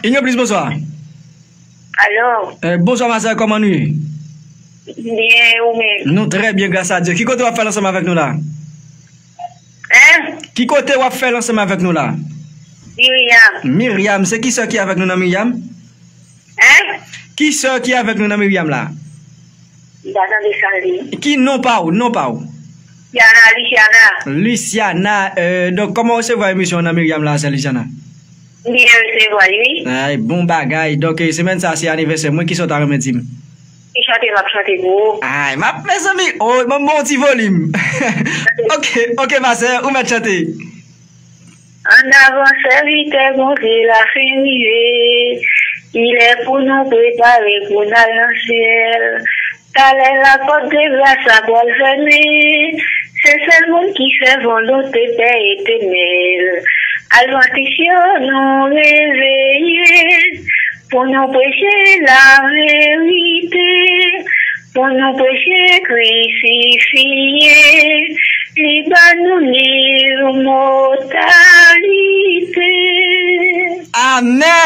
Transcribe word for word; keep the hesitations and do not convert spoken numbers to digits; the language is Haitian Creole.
Inyo Plis, bonswa. Alo. Eh, bonswa, ma sè, kòman nou ye? Byen, ou menm? Nou trè byen, gras a Dye. Ki kote w ap fè l ansanm avèk nou la? Hein? Ki kote w ap fè l ansanm avèk nou la? Miriam. Miriam, se ki sè ki avèk nou nan Miriam? Hein? Ki sè ki avèk nou nan Miriam la? M pa tande sa l di. Ki non pa w, non pa w? Luciana, Luciana. Luciana, euh, donk, kòman w resevwa emisyon an nan Miriam la, sè Luciana? M byen resevwa l, wi. Ay, bon bagay. Donk, eh, semèn sa, se anivèsè mwen, ki sa w ta renmen di m? Ki chante m ap chante pou ou? Ay, m ap, mezanmi, oh, ban m bon ti volim. Ok, ok, ma sè, ou mèt chante. Ann avan, sèvitè Bondye, lafen rive. Li lè pou nou prepare pou n al nan syèl. Talè lapòt de gras la pral fèmen. Se sèl moun ki fè volonte Pè Etènèl. Advantis yo, nou reveye pou nou preche laverite, pou nou preche krisifye, li ba nou liv motalite. Amèn!